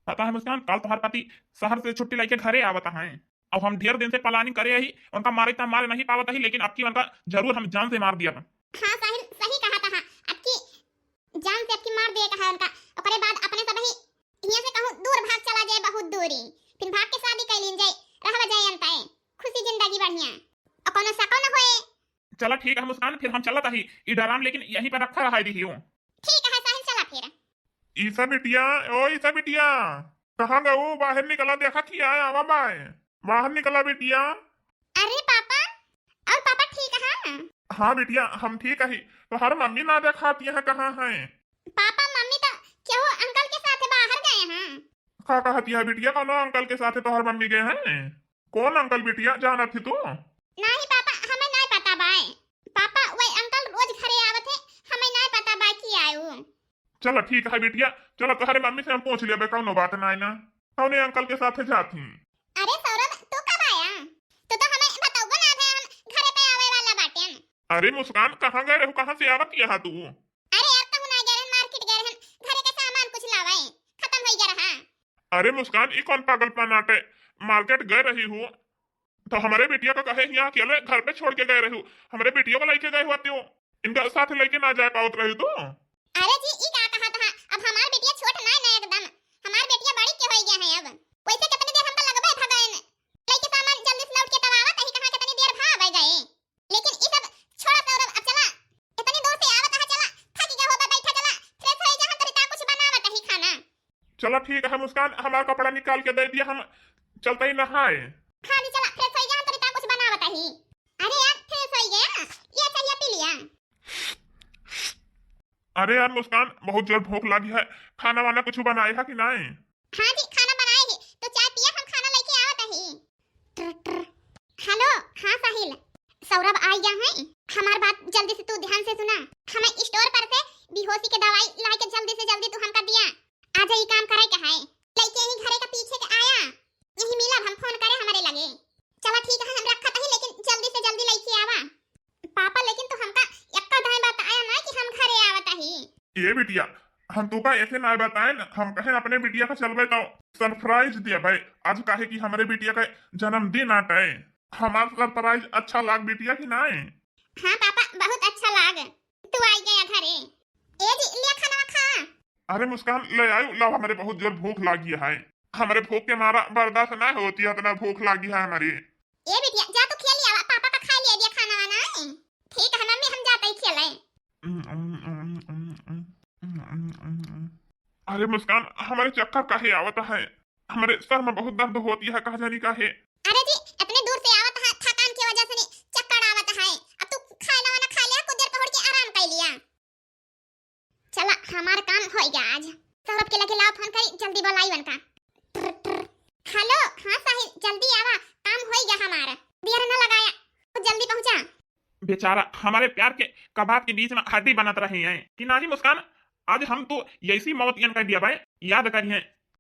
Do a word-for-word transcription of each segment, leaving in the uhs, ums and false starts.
पता है मुस्कान, काल तोहार पति शहर से छुट्टी लइके घरे आवत हैं। अब हम ढेर दिन से planning करे ही, उनका मारे त मार नहीं पावत ही, लेकिन अब की उनका जरूर हम जान से मार दिया। हाँ साहिल, सही कहा था। अब की जान से अब की मार दिए कहा उनका। ओकरे बाद अपने सब ही हियां से कहूँ दूर भाग चला जाए, बहुत दूरी, फिर भाग के शादी कर लीन जाए, रहवा जाए अंतए, खुशी जिंदगी बढ़िया, और कोनो शको न होए। चला ठीक है मुस्कान, फिर हम चलत ही, ई ड्राम लेकिन यहीं पर रखा रहा दिहियो। ठीक है साहिल, चला फिर। ईसा बिटिया, ओ ईसा बिटिया, कहाँ गऊ? बाहर निकला, देखा कि आए आवा बाय, बाहर निकला बिटिया। अरे पापा, और पापा ठीक है? हाँ बिटिया, हम ठीक ही। तोहर मम्मी ना देखात यहाँ कहाँ है? पापा, मम्मी तो केहू अंकल के साथ बाहर गए हैं। का कहत यहाँ बिटिया, कौनो अंकल के साथ तोहर मम्मी गए हैं? कौन अंकल बिटिया, जानत ही तू? नहीं पापा, हमें नहीं पता बाय। पापा, वही अंकल रोज घरे आवत है, हमें नहीं पता बाय कि आए उ। चला ठीक है बिटिया, चला तोहरे मम्मी से हम पूछ लेबे, कौनो बात नाय ना, कौने अंकल के साथे जात ही। अरे सौरभ, तू कब आया? तू तो हमें बतौबो ना थे, हम घरे पे आवे वाला बाटेन। अरे मुस्कान, कहाँ गए रहू, कहाँ से आवत यहाँ तू? अरे यार, कहूँ ना गए रहन, मार्केट गए रहन, घरे के सामान कुछ लावे, खत्म हो गया रहा। अरे मुस्कान, ई कौन पागलपन आटे? मार्केट गए रही हूँ, तो हमरे बिटिया का कहे यहाँ अकेले घर पे छोड़ के गए रहू? हमरे बिटिया को लेके गए हुआ त्यो, इनका साथ लेके ना जा पावत रही तू। अरे जी, ई का कहा था? अब हमार बिटिया छोट ना है ना एकदम, हमार बिटिया बड़ी के हो गया है अब। वैसे कितनी देर हमका लगबे भगाए में, लेके सामान जल्दी से लौट के तब आवत ही, कहाँ कितनी देर भावे गए। लेकिन ई सब छोड़ा सौरभ, अब चला, इतनी दूर से आवत है, चला, थक गया होबे, बैठा, चला, फ्रेश हो जा, हम तोरी ता कुछ बनावत ही खाना। चला ठीक है मुस्कान, हमार कपड़ा निकाल के दे दिया, हम चलते ही नहाए। हाँ जी, चला, फ्रेश हो जा, हम तोरी ता कुछ बनावत ही। अरे यार, फ्रेश हो गया, ये चाहिए पी लिया। अरे यार मुस्कान, बहुत जोर भूख लगी है, खाना वाना कुछ बनाए है कि नहीं? हाँ जी, खाना बनाए ही, तो चाय पिया, हम खाना लेके आवत ही। ट्र, ट्र। हेलो, हाँ साहिल, सौरभ आ गया है। हमार बात जल्दी से तू ध्यान से सुना। हमें स्टोर पर से बेहोशी के दवाई ला के जल्दी से जल्दी तू हमका दिया। आज ही काम करे के है। लइके ही घरे के पीछे के आया, यही मिलब, हम फोन करे हमरे लगे। चला ठीक है, हम रखत ही, लेकिन जल्दी से जल्दी लइके आवा। पापा, लेकिन तू हमका एक्का दाएं बताया ना कि हम घरे आवत ही। ए बिटिया, हम तोका ऐसे ना बताए न, हम कहे अपने बिटिया का चलबे तो सरप्राइज दिया भाई। आज काहे कि हमरे बिटिया का जन्मदिन आटे, हमार सरप्राइज अच्छा लाग बिटिया कि नाय? हाँ पापा, बहुत अच्छा लाग, तू आई गया घरे। ए जी, लिया खाना खा। अरे मुस्कान, ले आयु, लाओ, हमरे बहुत जोर भूख लागी है, हमरे भूख के मारा बर्दाश्त ना होती, इतना भूख लागी है हमरे। ए बिटिया, जा तू खेल लिया, पापा का खा लिया दिया खाना वाना। ठीक है मम्मी, हम जाते ही खेले। अरे मुस्कान, हमरे चक्कर काहे आवत है? हमरे सर में बहुत दर्द होती है, कहा जानी काहे। अरे जी, इतने दूर से आवत है, थकान की वजह से नहीं चक्कर आवत है। अब तू खाना वाना खा लिया, कुछ देर पहुड़ के आराम कर लिया। चला, हमार काम होइगा आज। सौरभ के लगे लाओ फोन करी, जल्दी बोलाई उनका। ट्र, ट्र। हेलो, हाँ साहिल, जल्दी आवा, काम होइगा हमार। देर न लगाया, जल्दी पहुँचा। बेचारा, हमारे प्यार के कबाब के बीच में हड्डी बनत रही है कि नाही मुस्कान, आज हम तो ऐसी मौत यन कर दिया भाई, याद करिए।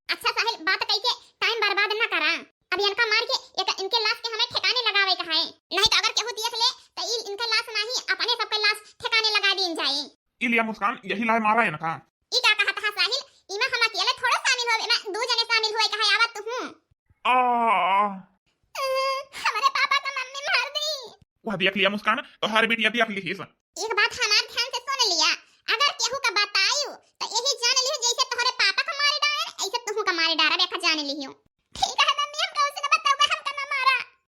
अच्छा साहिल, बात कही के टाइम बर्बाद न करा। अब इनका मार के एक, इनके लाश के हमें ठिकाने लगावे का है, नहीं तो अगर केहू देख ले तो ई इनका लाश नहीं, अपने सबके लाश ठिकाने लगा दीन जाए। ई लिया मुस्कान, यही लाए मारा इनका। ई का कहत हा साहिल, इमा हम अकेले थोड़े शामिल होवे, इमा दू जने शामिल हुए कहा आवत तू हूँ। आ, हमारे पापा का मम्मी मार दी। वह देख लिया मुस्कान, तोहार बिटिया देख लिहिस। एक बात हमार ध्यान से सुन लिया, अगर केहू का बतायू तो यही जान लियो जैसे तोहरे पापा का मारे डारे, ऐसे तुहू का मारे डारा, बेटा जान लियो। ठीक है मम्मी, हम कहू से न बताऊंगा, हमका न मारा।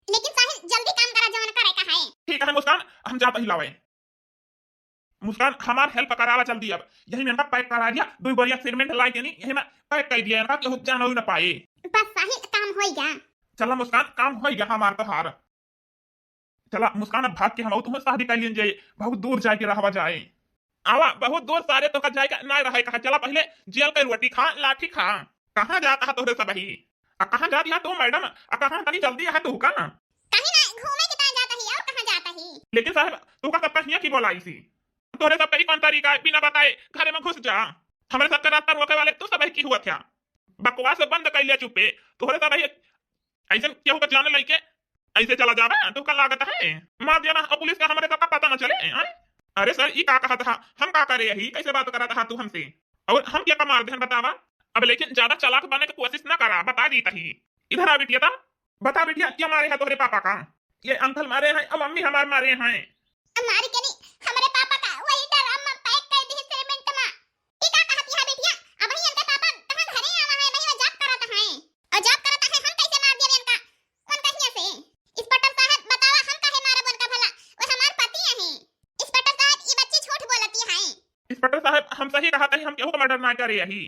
लेकिन साहिल, जल्दी काम करा, जवन करे का है। ठीक है मुस्कान, हम जाता ही लावे। मुस्कान, हमार हेल्प करावा जल्दी, अब यही में इनका पैक करा दिया, दो बोरिया सीमेंट लाई देनी, यही में पैक कर दिया इनका, केहू जान ना पाए। बस साहिल, काम होइगा। चला मुस्कान, काम होइगा हमार तोहार। चला मुस्कान, अब भाग के हम तुम्हें शादी कर लीन जाए, बहुत दूर जाए के रहवा जाए। आवा, बहुत दूर सारे तो का जाए का ना रहे कहा। चला पहले जेल के रोटी खा, लाठी खा। कहाँ जाता है तोहरे सब ही? आ कहाँ जाती है तू मैडम? आ कहाँ तनी जल्दी है तू का? कहीं ना, घूमे के ताई जाता ही, और कहाँ जाता ही? लेकिन साहब, तू का सब कहिया की बोलाई सी? तोहरे सब कहीं कौन तरीका है, बिना बताए घरे में घुस जा। हमरे सब के रास्ता रोके वाले तू सब ही की हुआ था। बकवास बंद कर लिया चुप्पे। तोहरे सब ही ऐसे केहू का जान लइके ऐसे चला जावे, तो का लागत है? मार देना, और पुलिस का हमरे तक का पता न चले, हैं? अरे सर, ई का कहत हा? हम का करे यही? कैसे बात करत हा तू हमसे? और हम क्या का मार देहन बतावा? अब लेकिन ज्यादा चालाक बने की कोशिश ना करा, बता दी तही। इधर आ बिटिया, ता बता बिटिया, क्या मारे है तोहरे पापा का? ये अंकल मारे हैं और मम्मी हमार मारे हैं। अब मारे के नहीं, हमरे पापा का वही ड्रम में पैक कर दी सीमेंट में। ई का कहत है बिटिया? अबही इनके पापा कहाँ घरे आवा है, वही वो जॉब करत हैं। और जॉब करत हैं, हम कैसे मार दिया इनका? उनका हियाँ से। इंस्पेक्टर साहब, बतावा हम काहे मारब उनका भला? वो हमार पति हैं। इंस्पेक्टर साहब, ये बच्ची झूठ बोलती हैं। इंस्पेक्टर साहब, हम सही कहत ही, हम केहू का मर्डर ना करे ही।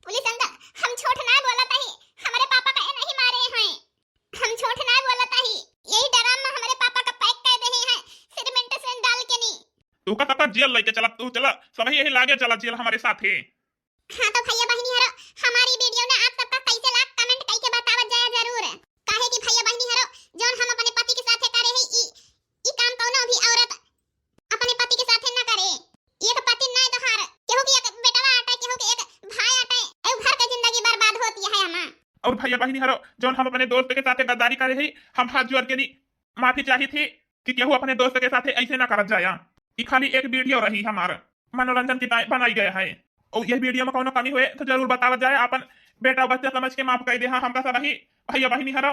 पुलिस अंकल, हम झूठ ना बोलत ही, हमरे पापा का नहीं मारे हैं। हम झूठ ना बोलत ही, यही ड्रम में हमरे पापा का पैक कर दे हैं, सीमेंट से डाल के नहीं। तू का सबका जेल लेके चला, तू चला, सब यही लागे चला जेल हमारे साथ है। हाँ तो भैया बहिनी हरो, हमारी वीडियो ने आप सबका कैसे लाग, कमेंट करके बतावत जाया जरूर। काहे कि भैया बहिनी हरो, जौन हम अपने पति के साथे करे ही, ई, ई काम कौनो भी औरत अपने पति के साथे न करे। एक पति नहीं तोहार, केहू के एक बेटवा आटे, केहू के एक भाई आटे, ए घर के जिंदगी बर्बाद होती है हमार। और भैया बहिनी हरो, जौन हम अपने दोस्त के साथे गद्दारी करे ही, हम हाथ जोड़ के नी माफी चाही थी कि केहू अपने दोस्त के साथे ऐसे ना करत जाया। ई खाली एक वीडियो रही हमार, मनोरंजन की टाइप बनाई गया है। और ये वीडियो में कौनो कमी हुए तो जरूर बतावत जाए, अपन बेटा बच्चा समझ के माफ कर दे। हाँ, हमका सब ही भैया बहिनी हरो,